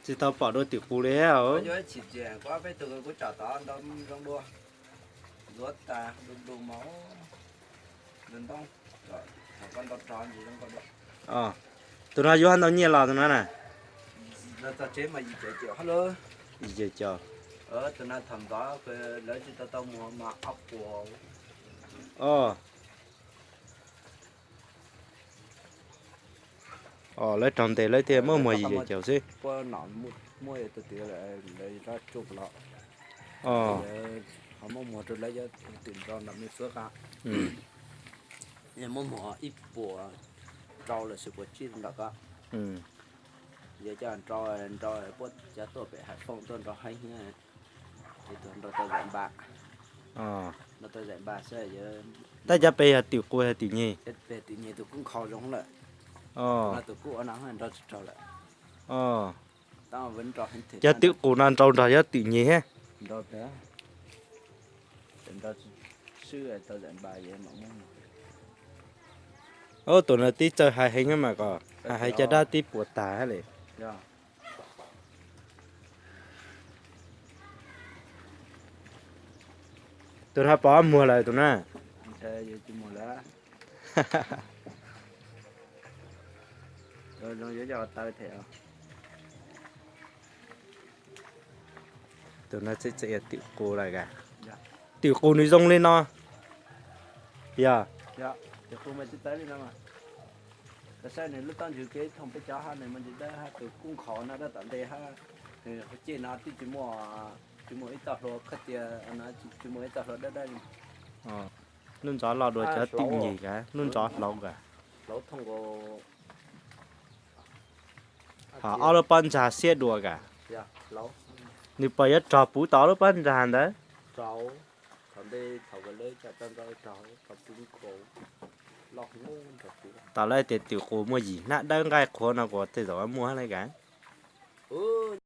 Tsis tau pom dua twm qus li. Yuav chim riam kuv ob peb tug kuv tsom tod ntau zoo dua, ntxuav tas du du mov, du ntoo, thaum koj ntau rog ntsis zoo nkauj dua. Tus no yuav ntau nyiaj los tus no na? Txog tsev mas yim caum caum hab lauj. Yim caum caum. Tus no thaum ntxov lawv tsis tau tau muag mas ob puas. Os, lawv raug ntes lawv thiaj muab muag yim caum caum xwb. Puab nom muab tus twg lawv tsuj los, ho muab muag rau lawv cov twm nrau nram me xuab qa. Yog muab muag ib puas rau lossis puas tsib nram ko. Yog coj nrau, nrau puab cov tuaj pem Haiv Fooj tuaj nrau heev, ces tuaj nrau tau zaim npa. Nrau tau zaim npa xwb. Tab cov pem yog twm qus yog twm nyeg? Pem twm nyeg tus kub nkhaus zoo lawm. Tus kub ua no nrau tsis raug lawm. Cov twm qus no nrau nrog cov twm nyeg thiab. Ub, tus no tib txawj hais heev mas kom hais hais caj dab tib puas tag li. Tus no pov muag lawm tus na. Tus no txawm yog twm qus lawm as. Twm qus nws zoo li no. Yog. Saib nws lub taub ntswg kev thooj peb cov hab, nws muaj ntsis dawb hab, tus kub nkhaus no dawb tom ntej hab, nws hauv ceg no twb tsis muaj, tsis muaj ib tog hlua khaub tias, tsis muaj ib tog hlua dawb dawb li. Lub ntxov loj dua cov twm nyeg as, lub ntxov hlauv as. Ho ob lub pob ntsa xiab dua as. Nws puas yuav rog puv tau ob lub pob ntsa ntawd? Tam lawv tias twm qus muaj yim hnab dawb nqaij qhuav no kuv tej zaum muaj li as.